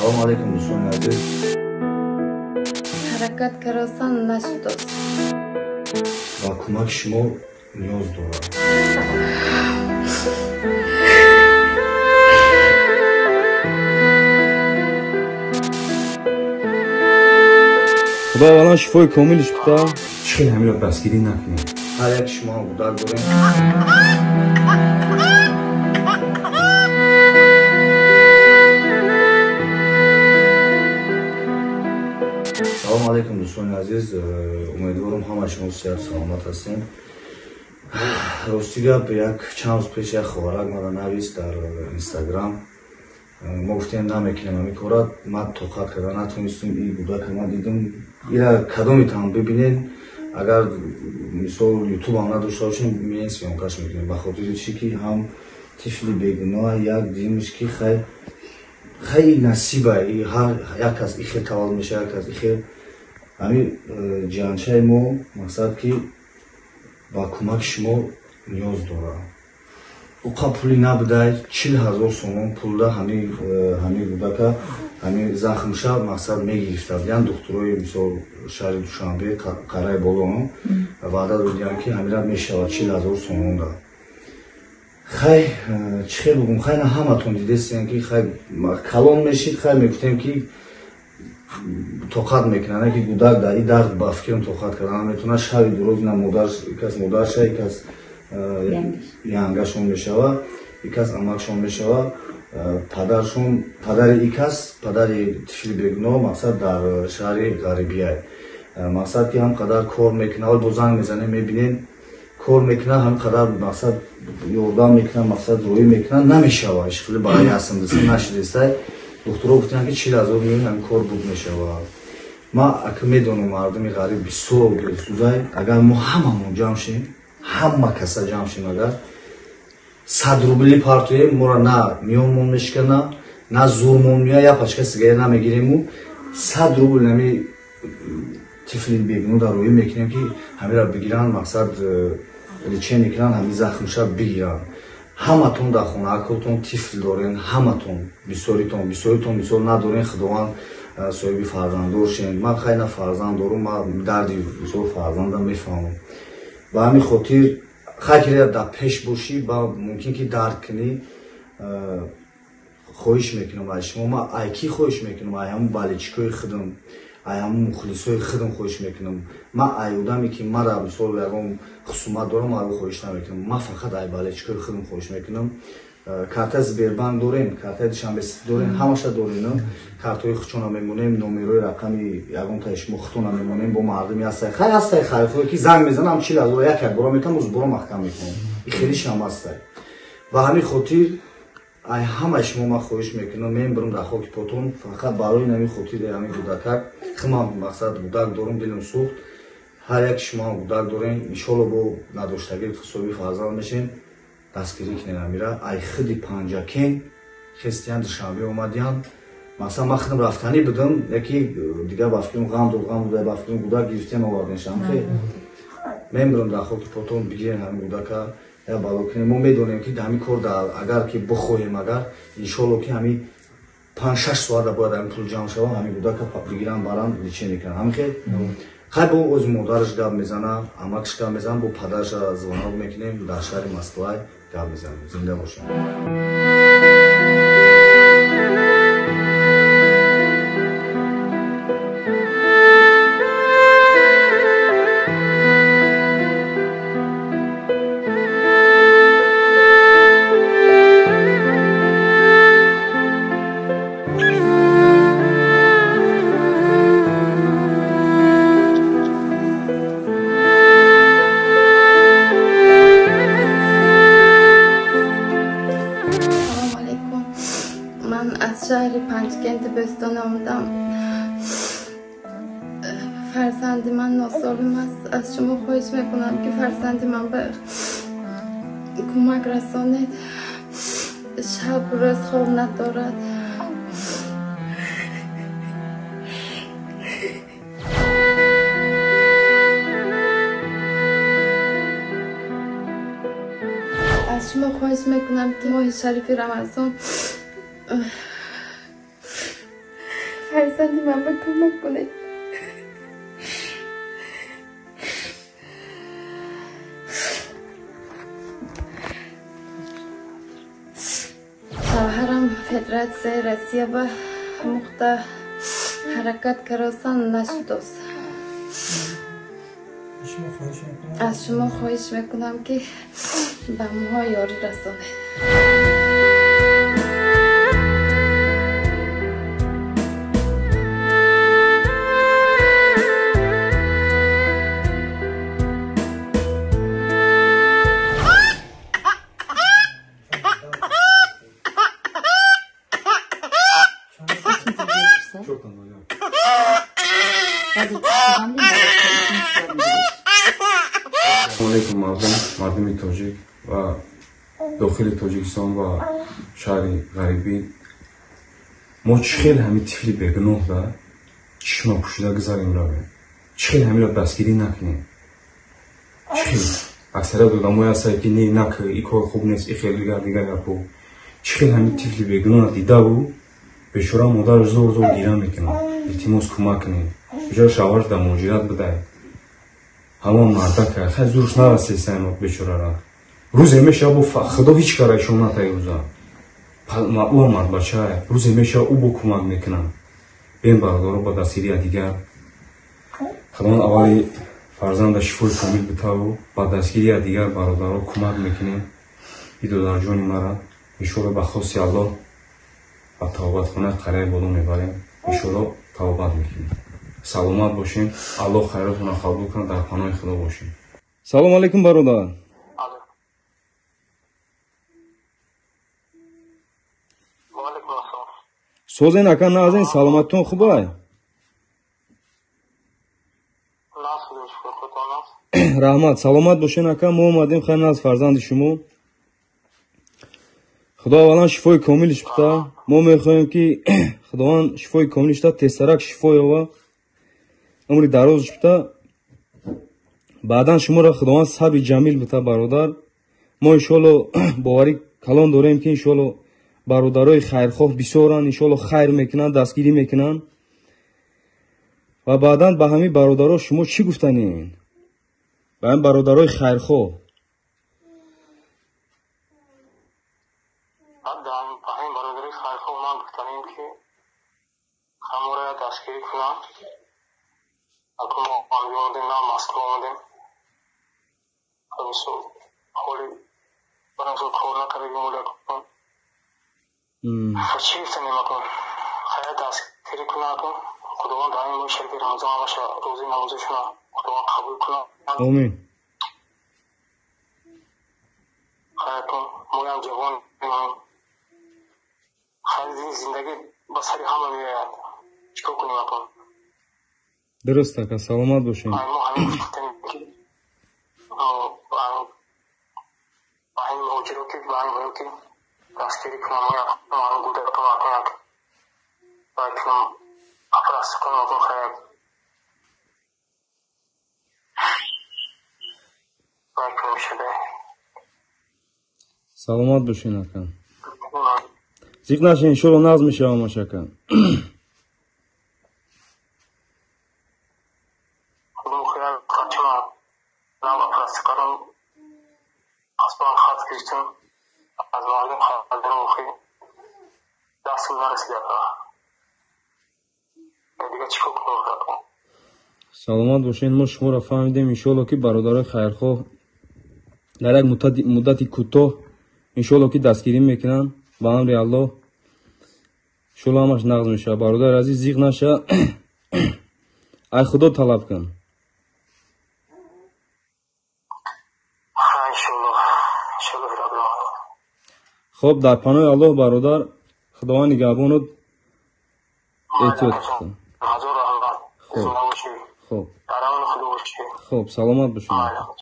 Салому алайкум, дӯстони азиз. Ҳаракат каросан нашудост. Ба кӯмаки шумо ниёз дорам. Худо аввалан шифои комилиш бита. Чӣ хел ҳаминро дастгирӣ накунем? Ҳар як шумо ҳам кӯдак дорем. Салому алайкум, дӯстони азиз. Умедворам, ҳама шумо сиҳату саломат ҳастем. Рости гап, як чанд рӯз пеш як хоҳарак мара навист дар Инстаграм. Мо гуфтем, намекунем ҳамин кора. Ман тоқат карда натонистум. И кӯдака ман дидум, ира кадомитам бибинед, агар мисол ютубам надошта бошем, меен съёмкаш мекунем. Ба хотири чӣ ки ҳам тифли бегуноҳ, як димиш ки хай хай насиба, ҳар як кас ихел таваллуд мешава, як кас ихел. Ҳамин ҷиҳаншаи мо, мақсад ки ба кӯмаки шумо ниёз дорам. Уқа пули набудай, 40 000 сомон пулда ҳамин кӯдака ҳамин захмша, мақсад, мегирифта будиян. Духтурои, мисол, шаҳри Душанбе, қараи боло, ваъда додиян, ки ҳамира мешавад 40 000 сомонда. Хай, чӣ хел бугум, хай, на ҳаматон дидестем, ки хай калон мешид, хай мегуфтем, ки тоқат мекунад, ки кӯдак дар и дард, ба фикрам, тоқат карда наметавонад. Шаби дуроз на модар, кас модарша, кас янгашон мешава, икас амакшон мешава, падаршон, падари икас, падари тифли бегуноҳ, мақсад, дар шаҳри ғарибияй. Мақсад ки ҳам қадар кор мекунад, бо занг мезанем, мебинем, кор мекунад, ҳам қадар, мақсад, ёрдам мекунад, мақсад, роӣ мекунад, намешава. Ишқили ба ясмдиса нашидистай. Духтуро гуфтанд, ки 40 000 меён, ҳамин кор буд мешавад. Ман ака медонам, мардуми ғариб бисёр дилсӯзай. Агар мо ҳамамон ҷамъ шем, ҳама каса ҷамъ шем, агар 100 рубли партоем, моро на миёнмон мешикана, на зурмон меоя, як пачка сигарет намегириму 100 рубл нами тифли бегуноҳ дар роӣ мекунем, ки ҳамира бигиранд, мақсад, лечение кунанд, ҳамин захмша бигиранд. Ҳаматон дар хонаакотон тифл дорен, ҳаматон, бисёритон мисол надорен, Худованд соҳиби фарзанддор шен. Ман хай на фарзанд дорум, ман дарди мисол фарзандам мефаҳмам. Ба ҳамин хотир, хай ки дар пеш бошӣ, ба мумкин ки дарк кунӣ. Хоҳиш мекунам аз шумо. Ман ай кӣ хоҳиш мекунам? Ай ҳамун болельщикои худам, ай ҳамун мухлисои худам хоҳиш мекунам. Ман ай одаме ки мара, мисол, ягон хусумат дорам, ай хоҳиш намекунам. Ман фақат ай болельщикои худам хоҳиш мекунам. Картаи Сбербанк дорем, картаи Душанбе дорем, ҳамаша дорем. Картҳои худшона мемонем, номерои рақами ягонтаи шумо худтона мемонем. Бо мардуми ҳастай, хай, ҳастай хайрхоҳе ки занг мезанам, 40 000 як як бора метам, уз бора маҳкам мекунам. И хелишам ҳастай. Ба ҳамин хотир ай ҳамаи шумо ман хоҳиш мекунам, мебарам дар хоки потон, фақат барои нами хотири ҳамин кӯдакак. Химам, мақсад, кӯдак дорум, дилам сӯхт. Ҳар яки шумо ҳам кӯдак дорем, иншолло, бо надоштагӣ соҳиби фарзанд мешем. Дастгирӣ кунем амира. Ай худи Панҷакен хестиян, Душанбе омадиян. Масалан, ман худам рафтанӣ будам, яки дигар ба фикрам ғам дод, ғам дод, ба фикрам кӯдак гирифтем, овардем. Хе мебарам дар хоки потон, бигирем ҳамин кӯдака, я бало кунем. Мо медонем, ки ҳамин кор агар ки бихоҳем, агар иншолло ки ҳамин 5-6 соата бояд ҳамин пул ҷамъ шава, ҳамин кӯдака бигирам, барам, лечение кунам. Ҳамин хел, хай, бо ози модараш гап мезана, амакаш гап мезана, бо падараша звонок мекунем, дар шаҳри Москва гап мезанем. Зинда бошем. Салому алайкум. Ман аз шаҳри Панҷкенти Бӯстон омадам. Фарзанди ман носолим аст. Аз шумо хоҳиш мекунам, ки фарзанди ман ба кӯмак расонед. Шаб рӯз хоб надорад. Аз шумо хоҳиш мекунам, ки моҳи шарифи Рамазон Фарзанди ман ба кӯмак кунед. Шавҳарам Федератсияи Россия ба мухта ҳаракат каросан нашудост. Аз шумо хоҳиш мекунам, ки ба моҳо ёрӣ расонед. Алейкум мардум, мардуми тоҷик ва дохили Тоҷикистон ва шаҳри ғарибӣ. Мо чӣ хел ҳами тифли бегуноҳда чишма пӯшида гузарем равем? Чӣ хел ҳамиро дастгирӣ накунем? Чӣ хел? Аксарият одамое ҳастанд, ки не, нак, и кор хуб нест, и хел дигар дигар гапо. Чӣ хел ҳами тифли бегуноҳ дидаву бечора модараш зор зор гира мекунад. Илтимос, кӯмак кунед. Бечора шавҳараш дар муҳоҷират будай. Ҳамон мардака, хай зурш нарасесаем бечорара. Рӯзе мешава, бо худо ҳеҷ кара ишон натай рӯза. Ӯ мардбачае. Рӯзе мешава, ӯ бо кӯмак мекунад. Бем бародаро ба дастгирия дигар. Худованд аввали фарзанда шифои комил битаву ба дастгирия дигар бародаро кӯмак мекунем. И додарҷони мара иншоалло ба хости Аллоҳ ба тавбатхонаи қарияи боло мебарем. Иншоалло тавбат мекунем. Саломат бошем. Аллоҳ хайротонро қабул кунад, дар паноҳи Худо бошем. Салом алейкум, бародар. Созен ака, назен, саломатитон хубай? Раҳмат, саломат бошен ака. Мо омадем, хай наз фарзанди шумо. Худо аввалан шифои комилиш бита. Мо мехоҳем, ки Худованд шифои комилиш бита, тезтарак шифо ёва, умри дарозш бита. Баъдан шуморо Худованд сабри ҷамил бита, бародар. Мо иншоалло боварӣ калон дорем, ки иншоалло бародарои хайрхоҳ бисёранд, иншоалло хайр мекунанд, дастгирӣ мекунанд. Ва баъдан ба ҳамин бародаро шумо чӣ гуфтанед? Ба ҳамин бародарои хайрхоҳ. Ба ҳамин бародарои хайрхоҳ ман гуфтанем, ки ҳаморо дастгирӣ кунанд. Акун мо омадем, на Москва омадем. Мисол, ҳоли барамсо кор накардагим акун. Чӣ гуфтанем акун? Хайр дастгирӣ кунанд акун. Худованд дар ин моҳи шарифи Рамазон ҳамаша рӯзи намозашона Худованд қабул кунад. Омин. Хайр акун, моям ҷавонем. Хайр, зиндагӣ ба сари ҳама меояд. Чӣ кор кунем акун? Дуруст ака, саломат бошед. Мо ҳамин гуфтанем, ки ба ҳамин муҳоҷиро, ки ба ҳамин ки дастгирӣ кунам, моям гудакам акун як кунам, апраст кунам акун, хайр кунам шуда. Саломат бошед ака. Зиқ нашед, иншоалло нағз мешавам ҳамаш ака. Хат гирифтем аз мардум, хабарам охи дастам нарасида. Дига чӣ кор кунам? Саломат бошед. Мо шуморо фаҳмидем. Иншоалло, ки бародарои хайрхоҳ дар як муддати кӯтоҳ иншоалло ки дастгирӣ мекунанд. Ба амри Аллоҳ иншоалло ҳамаш нағз мешавад. Бародари азиз, зиқ наша, ай Худо талаб кун. Хоб, дар паноҳи Аллоҳ, бародар. Худованд нигаҳбонут, эҳтиёт кун. Хоб, хоб, саломат бошед.